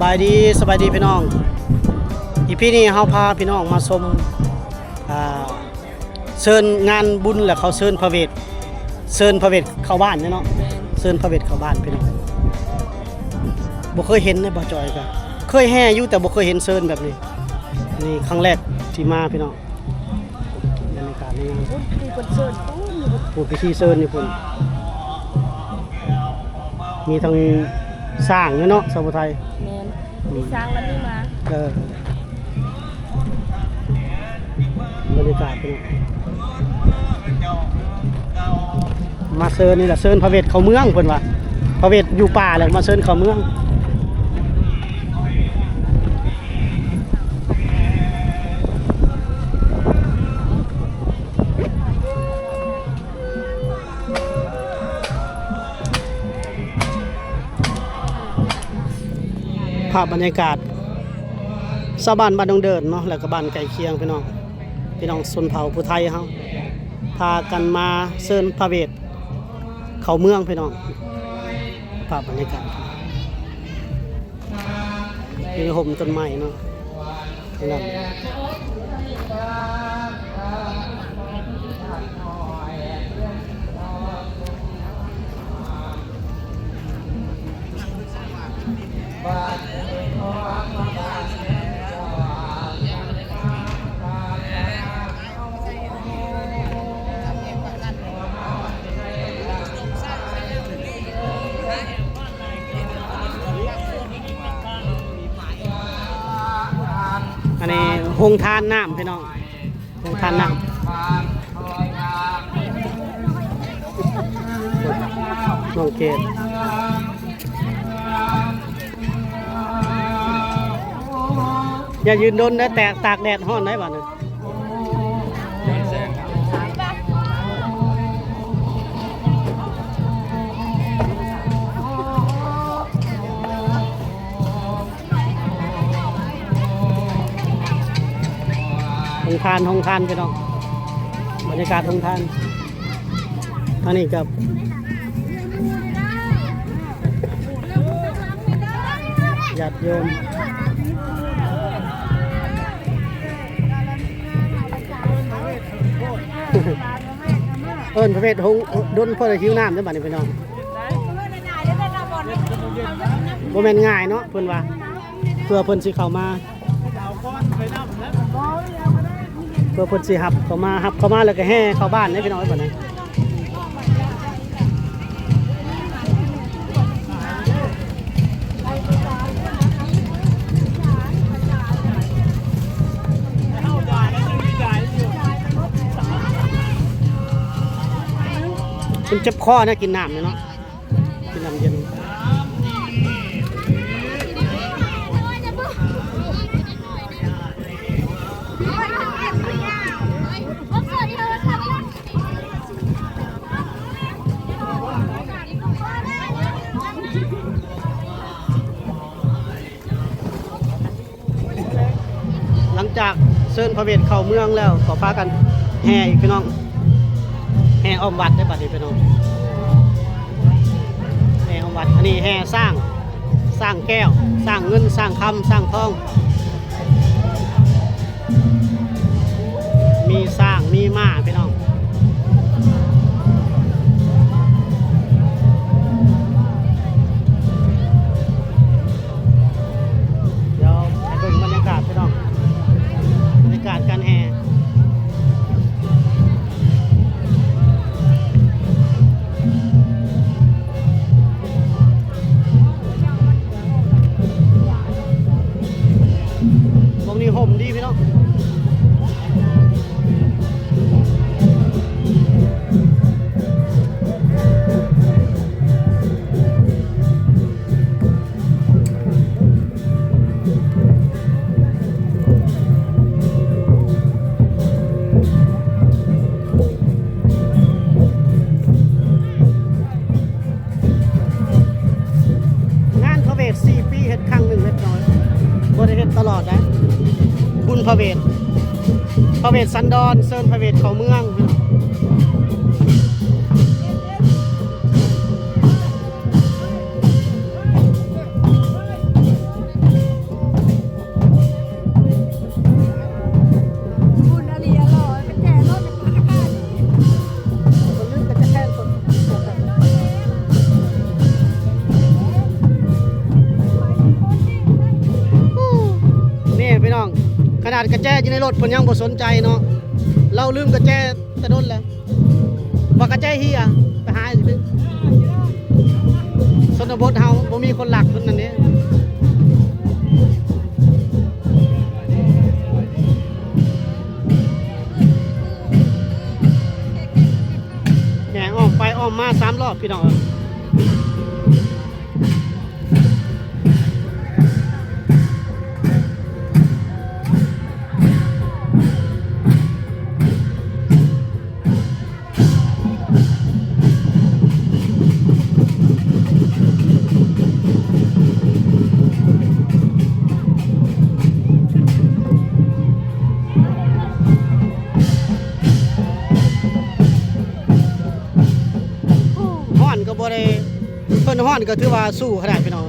ສະບາຍດີ ສະບາຍດີພີ່ນ້ອງ ອີພີນີ້ເຮົາພາພີ່ນ້ອງມາຊົມ ອ່າ ເຊີນງານບຸນ ແລ້ວເຂົາເຊີນພະເວດ ເຊີນພະເວດເຂົ້າບ້ານເນາະ ເຊີນພະເວດເຂົ້າບ້ານພີ່ນ້ອງ ບໍ່ເຄີຍເຫັນເດ້ ບ່າວຈອຍກະເຄີຍແຫ່ຢູ່ ແຕ່ບໍ່ເຄີຍເຫັນເຊີນແບບນີ້ ນີ້ຄັ້ງແລກທີ່ມາພີ່ນ້ອງ ບັນຍາກາດໃນງານ ໂອ້ຍ ຜູ້ເພິ່ນເຊີນພຸ້ນ ຜູ້ພິທີເຊີນຢູ່ພຸ້ນ ມີທັງຊ້າງເນາະ ສາວຜູ້ໄທ ແມ່ນ ມີຊ້າງແລ້ວມີມ້າ ເອີ ບັນຍາກາດເປັນ ມາເຊີນນີ້ລະ ເຊີນພະເວດເຂົ້າເມືອງເພິ່ນວ່າ ພະເວດຢູ່ປ່າແລ້ວມາເຊີນເຂົ້າເມືອງ. ພາບບັນຍາກາດຊາວບ້ານບ້ານດົງເດີນເນາະ ແລ້ວກໍບ້ານໃກ້ຄຽງພີ່ນ້ອງ ພີ່ນ້ອງຊົນເຜົ່າຜູ້ໄທເຮົາ ພາກັນມາເຊີນພະເວດເຂົ້າເມືອງພີ່ນ້ອງ ພາບບັນຍາກາດ ຢູ່ໃນຮົ່ມຕົ້ນໄມ້ເນາະ ອັນນີ້ໂຮງທານນ້ຳພີ່ນ້ອງ ໂຮງທານນ້ຳ ນ້ອງເກດ ຢ່າຢືນດົນເດີ ແຕກ ຕາກແດດຮ້ອນໄດ໋ບາດນີ້. ໂຮງທານ ໂຮງທານພີ່ນ້ອງ ບັນຍາກາດໂຮງທານ ອັນນີ້ກັບຍາດໂຍມ ເອີ້ນພະເວດຫົງດົນ ພໍໄດ້ຫິວນ້ຳເດ້ບາດນີ້ພີ່ນ້ອງ ບໍ່ແມ່ນງ່າຍເນາະ ເພິ່ນວ່າ ເພື່ອເພິ່ນຊິເຂົ້າມາ ເພື່ອເພິ່ນຊິຮັບເຂົ້າມາ ຮັບເຂົ້າມາແລ້ວກໍແຫ່ເຂົ້າບ້ານເດ້ພີ່ນ້ອງເອີຍ ບັດນີ້ ເພິ່ນເຈັບຄໍນະ ກິນນ້ຳນີ້ເນາະ. ກິນນ້ຳເຢັນ. ຫຼັງຈາກເຊີນພະເວດເຂົ້າເມືອງແລ້ວ ກໍພາກັນແຫ່ອີກພີ່ນ້ອງ ແຫ່ອ້ອມວັດເດ້ ບັດນີ້ພີ່ນ້ອງ ແຫ່ອ້ອມວັດ. ອັນນີ້ແຫ່ຊ້າງ ຊ້າງແກ້ວ ຊ້າງເງິນ ຊ້າງຄຳ ຊ້າງທອງ ມີຊ້າງ ມີມ້າພີ່ນ້ອງ. ດຽວໃຫ້ເບິ່ງບັນຍາກາດພີ່ນ້ອງ ບັນຍາກາດການແຫ່. ໝ່ອງນີ້ຮົ່ມດີພີ່ນ້ອງ. ງານພະເວດສີ່ປີເຮັດຄັ້ງໜຶ່ງເລັກນ້ອຍ ບໍ່ໄດ້ເຮັດຕະຫຼອດໃດ໋ ບຸນພະເວດ ພະເວດສັນດອນ ເຊີນພະເວດເຂົ້າເມືອງ. ເ ອັນກະແຈຢູ່ໃນລົດເພິ່ນຍັງບໍ່ສົນໃຈເນາະ, ລາວລືມກະແຈແຕ່ດົນແລ້ວ ວ່າກະແຈເຮຍ ໄປຫາ ຊົນນະບົດເຮົາບໍ່ມີຄົນລັກເພິ່ນນັ້ນເດ້. ແຫ່ອ້ອມໄປອ້ອມມາສາມຮອບ ພີ່ນ້ອງເອີຍ. ຮ້ອນກໍບໍ່ໄດ້ ເພິ່ນຮ້ອນກໍຖືວ່າສູ້ຂະໜາດ ພີ່ນ້ອງ.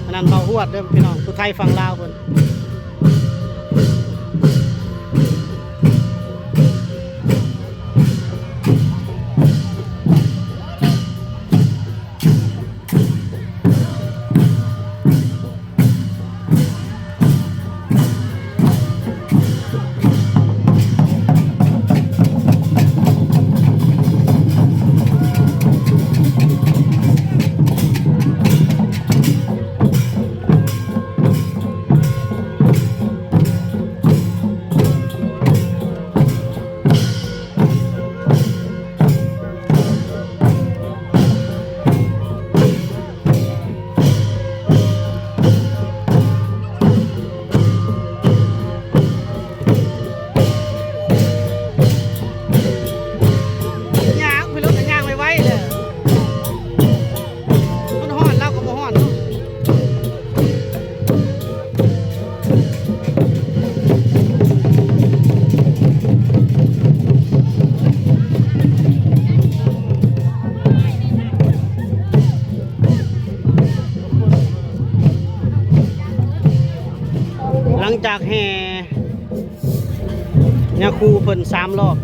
ອັນນັ້ນເບົາຫວດເດີ້ພີ່ນ້ອງ ຜູ້ໄທຝັ່ງລາວເພິ່ນ. ຍ່າງໄປລົດ ຍ່າງໄວໆເດີ້. ມັນຮ້ອນ ລາວກໍບໍ່ຮ້ອນເນາະ. ຫຼັງຈາກແຫ່ ຍາຄູເພິ່ນສາມຮອບ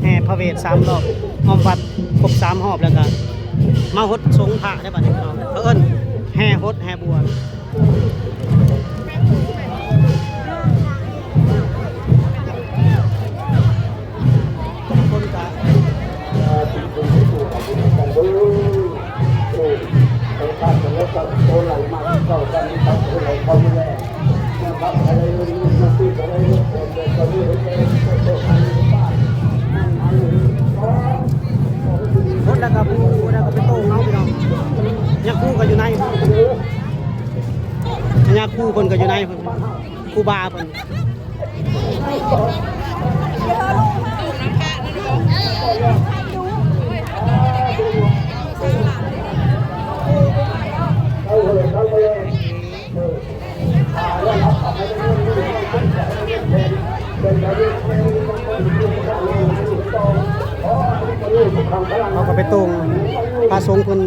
ແຫ່ພະເວດສາມຮອບ ອ້ອມວັດຄົບສາມຮອບ ແລ້ວກະມາຫົດສົງພະໄດ້ບັດນີ້ພີ່ນ້ອງ. ເຂົາເອີ້ນແຫ່ຫົດແຫ່ບົວ. ຄົນກະ ຫົດແລ້ວກໍຜູ້ ຜູ້ນັ້ນກໍໄປໂຕ້ງເອົາພີ່ນ້ອງ. ຍາຄູກໍຢູ່ໃນ ຍາຄູເພິ່ນກໍຢູ່ໃນ ຄູບາເພິ່ນ. ເຂົາກໍໄປໂຕ່ງພະສົງເພິ່ນ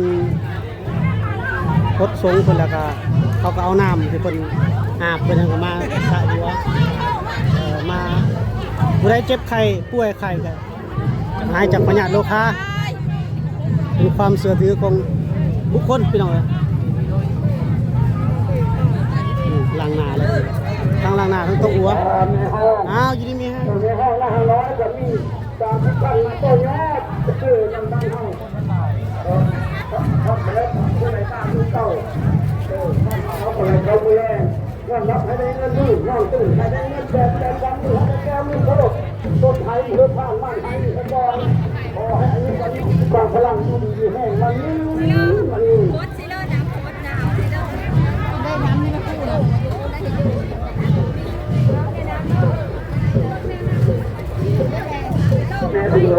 ຫົດສົງເພິ່ນ ແລ້ວກໍເຂົາກໍເອົານ້ຳທີ່ເພິ່ນອາບເພິ່ນ ເຂົາກໍມາສະຫົວ ເອີ ມາ ຜູ້ໃດເຈັບໄຂ້ປ່ວຍໄຂ້ກໍ ຫາຍຈາກພະຍາດໂລຄາ ເປັນຄວາມເຊື່ອຖືຂອງບຸກຄົນ ພີ່ນ້ອງເອີຍ. ອືມ ລ້າງໜ້າແລ້ວ ທັງລ້າງໜ້າທັງຕົກຫົວ. ອ້າວ ຢູ່ດີມີແຮງ. ຍອມຮັບໃຫ້ໄດ້ເງິນມື້ ນ້ອງຕູ້ໃຫ້ໄດ້ເງິນແບບແບບວັນນີ້ ໃຫ້ໄດ້ແກ້ວໜຶ່ງເດີ້ ຕົ້ນໄຖເຮືອຜ່ານບ້ານໄທສະກ່ອນ ຂໍໃຫ້ອາຍຸວັນຍືນ ມີພະລັງ ຢູ່ດີມີແຮງ ມັນມີ ມັນມີ ແມ່ນຢູ່.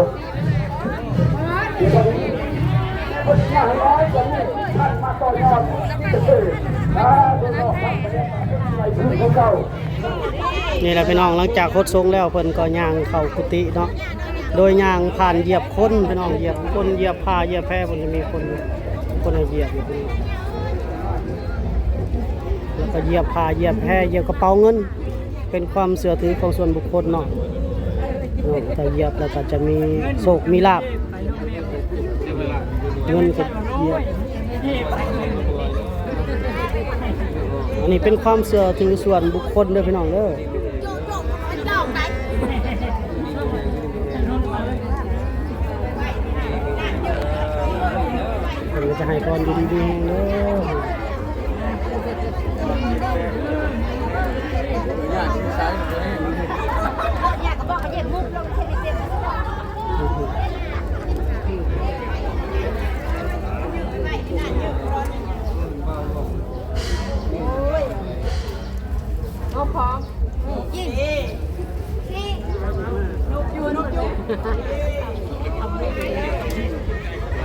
ນີ້ແຫຼະພີ່ນ້ອງ ຫຼັງຈາກຫົດສົງແລ້ວ ເພິ່ນກໍຍ່າງເຂົ້າກຸຕິເນາະ ໂດຍຍ່າງຜ່ານຢຽບຄົນພີ່ນ້ອງ ຢຽບຄົນ ຢຽບຜ້າ ຢຽບແພ ເພິ່ນຈະມີຄົນ ຄົນໃຫ້ຢຽບຢູ່ ແລ້ວກໍຢຽບຜ້າ ຢຽບແພ ຢຽບກະເປົາເງິນ. ເປັນຄວາມເຊື່ອຖືຂອງສ່ວນບຸກຄົນເນາະ ເນາະ ຖ້າຢຽບແລ້ວກໍຈະມີໂຊກມີລາບ ເງິນກໍຢຽບ ອັນນີ້ເປັນຄວາມເຊື່ອຖືສ່ວນບຸກຄົນເດີພີ່ນ້ອງເດີ. ເພິ່ນກໍຈະໃຫ້ພອນຢູ່ດີມີແຮງເດີ.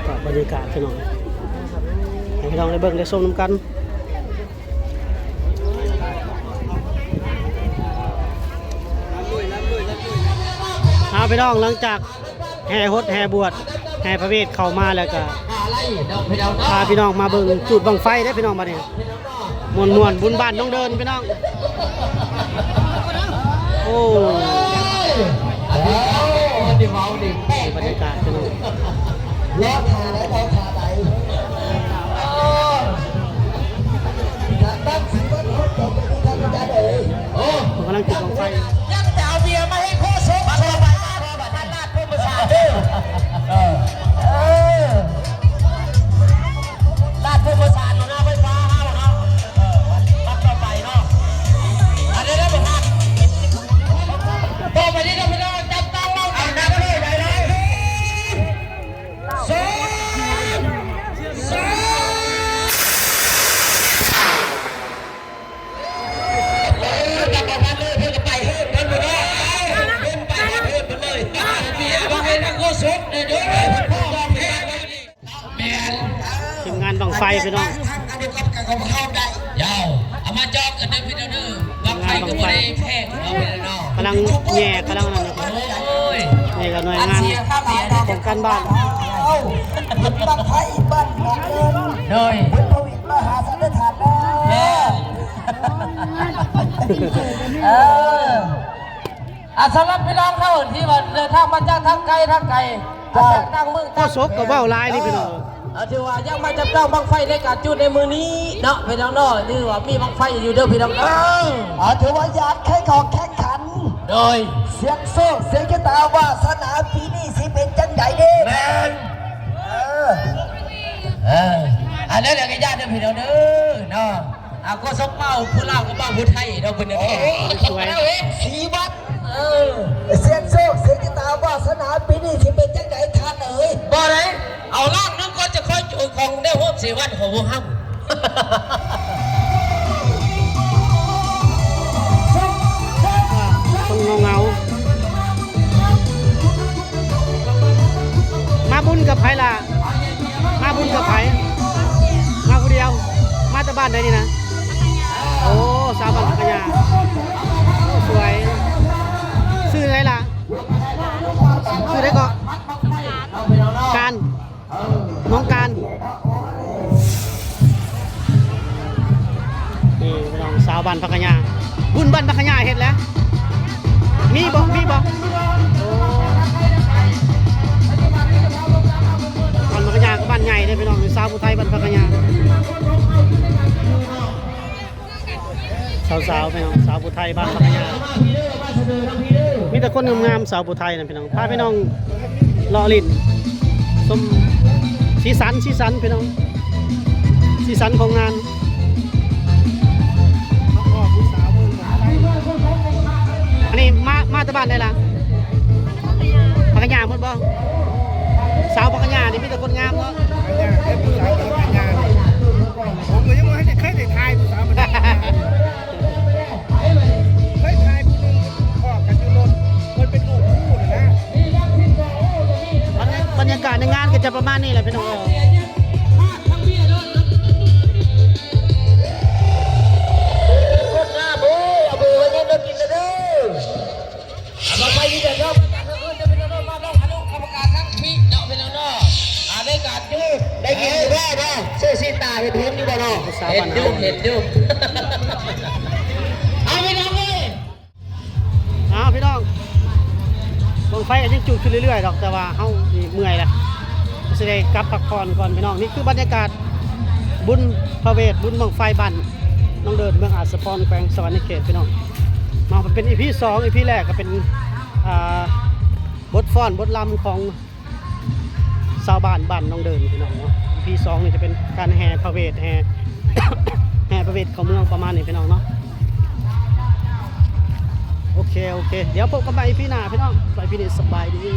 ກໍບັນຍາກາດພີ່ນ້ອງ ໃຫ້ພີ່ນ້ອງໄດ້ເບິ່ງໄດ້ຊົມນຳກັນ. ເອົາ ພີ່ນ້ອງ ຫຼັງຈາກແຫ່ຫົດແຫ່ບວດ ແຫ່ພະເວດເຂົ້າມາແລ້ວ ກໍພາພີ່ນ້ອງມາເບິ່ງຈູດບັ້ງໄຟເດ້ພີ່ນ້ອງ. ບັດນີ້ມ່ວນໆ ບຸນບ້ານໜອງເດີນພີ່ນ້ອງ. ໂອ້ ບັນຍາກາດພີ່ນ້ອງ. ລໍຖ້າໄດ້ ລໍຖ້າໄດ້ ເອີ ທາງດ້ານສີວັນເຮົາຕົກໄປທາງອາຈານເອີຍ. ໂອ້ ເພິ່ນກຳລັງຈຸດບັ້ງໄຟ. ຍັງຈະເອົາເບຍມາໃຫ້ໂຄສົກ ມາຕໍ່ໄປ ມາຕໍ່ໄປ ທ່ານລາດພູມປະສານເດີ. ເອີ ເອີ ລາດພູມປະສານ ຫົວໜ້າໄຟຟ້າເຮົາເນາະ. ເອີ ມາຕໍ່ໄປເນາະ ອັນນີ້ເດີ ບໍ່ພາດ. ຕໍ່ໄປນີ້ເດີພີ່ນ້ອງ ຈັບຕ້ອງເວົ້າ ເອົາ ນັບເລີຍ ໄດ້ເລີຍ. ສອງ ສາມ ເອີ ຈັບປະມານເລີຍ ເພິ່ນກໍໄປເຮີດເພິ່ນເລີຍ ເພິ່ນໄປເຮີດເພິ່ນເລີຍ. ເມຍບໍ່ແມ່ນນັກໂຄສົກເດີ ເດີ ພໍ່ບອກເພິ່ນວ່າ ແມ່ນ ທີມງານບັ້ງໄຟພີ່ນ້ອງ. ເອົາມາຈອກກັນເດີພີ່ນ້ອງເດີ ບັ້ງໄຟກໍບໍ່ໄດ້ແພງເນາະ ກຳລັງແຍ່ ກຳລັງນັ້ນນະ. ໂອ້ຍ ນີ້ກໍໜ່ວຍງານປ້ອງກັນບ້ານ ເອົາ ບຸນບັ້ງໄຟບ້ານໜອງເດີນ ໂດຍ ບຸນພະວິດມະຫາສັນນິທານເດີ. ແມ່ນ ເອີ ອ່າ ສຳລັບພີ່ນ້ອງເຮົາທີ່ວ່າເດີນທາງມາຈາກທາງໄກທາງໄກ ຈາກຕ່າງເມືອງ ໂຄສົກກໍເວົ້າຫຼາຍນີ້ພີ່ນ້ອງ. ເອີ ຖືວ່າຍັງມາຈັບຕ້ອງບັ້ງໄຟໃນການຈູດໃນມື້ນີ້ເນາະ ພີ່ນ້ອງເນາະ ຖືວ່າມີບັ້ງໄຟຢູ່ເດີພີ່ນ້ອງເດີ. ເອີ ຖືວ່າຢາກໃຫ້ເຂົ້າແຂ່ງຂັນ ໂດຍ ສ່ຽງໂຊກ ສ່ຽງຊະຕາ ວາສະໜາປີນີ້ຊິເປັນຈັ່ງໃດເດ້. ແມ່ນ ເອີ ເອີ ອັນນັ້ນກໍຢ່າເດີພີ່ນ້ອງເດີເນາະ. ອ່າ ກໍສົມເວົ້າ ຜູ້ລາວກໍເວົ້າຜູ້ໄທເນາະ ເພິ່ນນະ. ໂອ້ ສວຍ ເອັຟຊີວັດ ເອີ ສ່ຽງໂຊກ ສ່ຽງຊະຕາ ວາສະໜາປີນີ້ຊິເປັນຈັ່ງໃດທ່ານເອີຍ? ບໍ່ໄດ້ ເອົາລ້ານໜຶ່ງກ່ອນ ຈະຄ່ອຍໂຈຍຂອງໃນໂຮມເສວັນຂອງພວກເຮົາ. ຄົນເຫງົາໆ. ມາບຸນກັບໃຜລະ? ມາບຸນກັບໃຜ? ມາຜູ້ດຽວ? ມາແຕ່ບ້ານໃດນີ້ນະ? ໂອ້ ສາວບ້ານພັກກະຍາ. ໂອ້ ສວຍ. ຊື່ໃດລະ? ຊື່ໃດເກາະ? ການ. ນ້ອງການ ນີ້ພີ່ນ້ອງ ສາວບ້ານພັກກະຍາ ບຸນບ້ານພັກກະຍາເຮັດແລ້ວ ມີບໍ່? ມີບໍ່? ໂອ້ ບ້ານພັກກະຍາກໍບ້ານໃຫຍ່ເດ້ພີ່ນ້ອງ ສາວຜູ້ໄທບ້ານພັກກະຍາ. ສາວໆ ພີ່ນ້ອງ ສາວຜູ້ໄທບ້ານພັກກະຍາ ມີແຕ່ຄົນງາມໆ ສາວຜູ້ໄທນະພີ່ນ້ອງ. ພາພີ່ນ້ອງເລາະຫຼິ້ນຊົມສີສັນ ສີສັນພີ່ນ້ອງ ສີສັນຂອງງານ. ອັນນີ້ມາ ມາແຕ່ບ້ານໃດລະ? ພັກກະຍາໝົດບໍ່? ສາວພັກກະຍານີ້ມີແຕ່ຄົນງາມເນາະ. ພັກກະຍາ ເອີ ຜູ້ສາວພັກກະຍາ ຜົມກໍຍັງບໍ່ທັນໄດ້ເຄີຍໄດ້ຖ່າຍຜູ້ສາວພັກກະຍາ. ເຄີຍຖ່າຍຜູ້ໜຶ່ງ ພໍ້ກັນຢູ່ລົດ ເພິ່ນເປັນລູກຄູ່ນະ. ບັນຍາ ບັນຍາກາດໃນງານກໍຈະປະມານນີ້ແຫຼະພີ່ນ້ອງເອີຍ. ຄົນງາມເອີຍ ເອົາເບີໄວ້ເງິນເດີ ກິນເດີ. ມາໄປຢູ່ເດີເນາະ ມາກາງຄືນເດີພີ່ນ້ອງເນາະ ມາເນາະ ຄະນະກຳມະການທັງພີ້ເນາະ ພີ່ນ້ອງເນາະ. ອ່າ ໃນການຢູ່ ໄດ້ຍິນຢູ່ບໍ່ເນາະ ເຊື່ອຊີຕາເຫັນ ເຫັນຢູ່ບໍ່ເນາະ? ເຫັນຢູ່ ເຫັນຢູ່. ເອົາ ພີ່ນ້ອງເອີຍ ເອົາ ພີ່ນ້ອງ ບັ້ງໄຟກໍຍັງຈູດຂຶ້ນເລື້ອຍໆດອກ ແຕ່ວ່າເຮົານີ້ເມື່ອຍແລ້ວ ກໍຊິໄດ້ກັບພັກຜ່ອນກ່ອນ ພີ່ນ້ອງ. ນີ້ຄືບັນຍາກາດ ບຸນພະເວດ ບຸນບັ້ງໄຟບ້ານໜອງເດີນ ເມືອງອາດສະພອນ ແຂວງສະຫວັນນະເຂດ ພີ່ນ້ອງເນາະ. ເປັນອີພີສອງ ອີພີແລກກໍເປັນ ອ່າ ບົດຟ້ອນບົດລຳຂອງຊາວບ້ານບ້ານໜອງເດີນ ພີ່ນ້ອງເນາະ. ອີພີສອງນີ້ຈະເປັນການແຫ່ພະເວດ ແຫ່ ແຫ່ພະເວດເຂົ້າເມືອງປະມານນີ້ ພີ່ນ້ອງເນາະ. ໂອເຄ ໂອເຄ ດຽວພົບກັນໃໝ່ອີພີໜ້າ ພີ່ນ້ອງ. ສຳລັບອີພີນີ້ສະບາຍດີ.